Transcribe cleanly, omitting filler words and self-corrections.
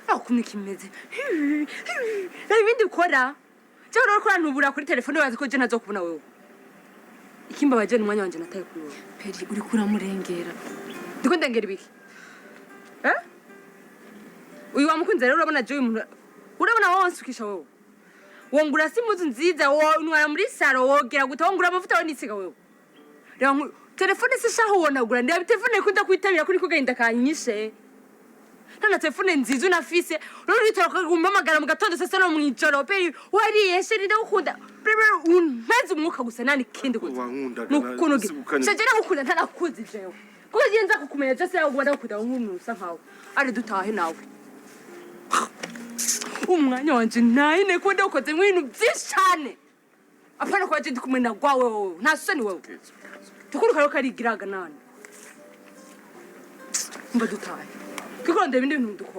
Aho ukuntu kimeze. Reba ibindi ukora. Cyangwa uriko urantubura kuri telefone, wazi ko je ntazokubona wewe. Ikimbabaje ni umwanya wanje nataye kuri wowe. Peri, uriko uramurengera. Ndiko ndengera ibiki? Eh? Uyu wamukunze rero, urabona je uyu muntu, urabona wowe wansukisha, wowe wongura si impuzu nziza, wontwara muri salon, wogera gute, wongura amavuta we nisiga wewe. Reba telefone se shaho wonagura, ndeba telefone ikunda kwitabira kuri kugahinda kanyishe. Nta telefone nziza unafise, rero uritora ukagumpamagara mu gatondo, sasa no mw'ijoro: "Peri, wariye? Chéri, ndagukunda." Bebe, umpeze umwuka gusa, nta n'ikindi gusa. Wankundaga. Nukuntu Ukanya- shaje ndagukunda, ntanakuzi jewe, kuko ngiye nza kukumenya je se ubona ndagukunda nk'umuntu usa nkawe. Ari dutahe nawe, umwanya wanje nayine kuba ndawukoze ibintu byinshi cyane, apana kuba je ndi kumwe na gwawe wowe. Nta soni wewe, tukuruka rero karigiraga nane. Mba dutahe, twikondera ibindi bintu dukora.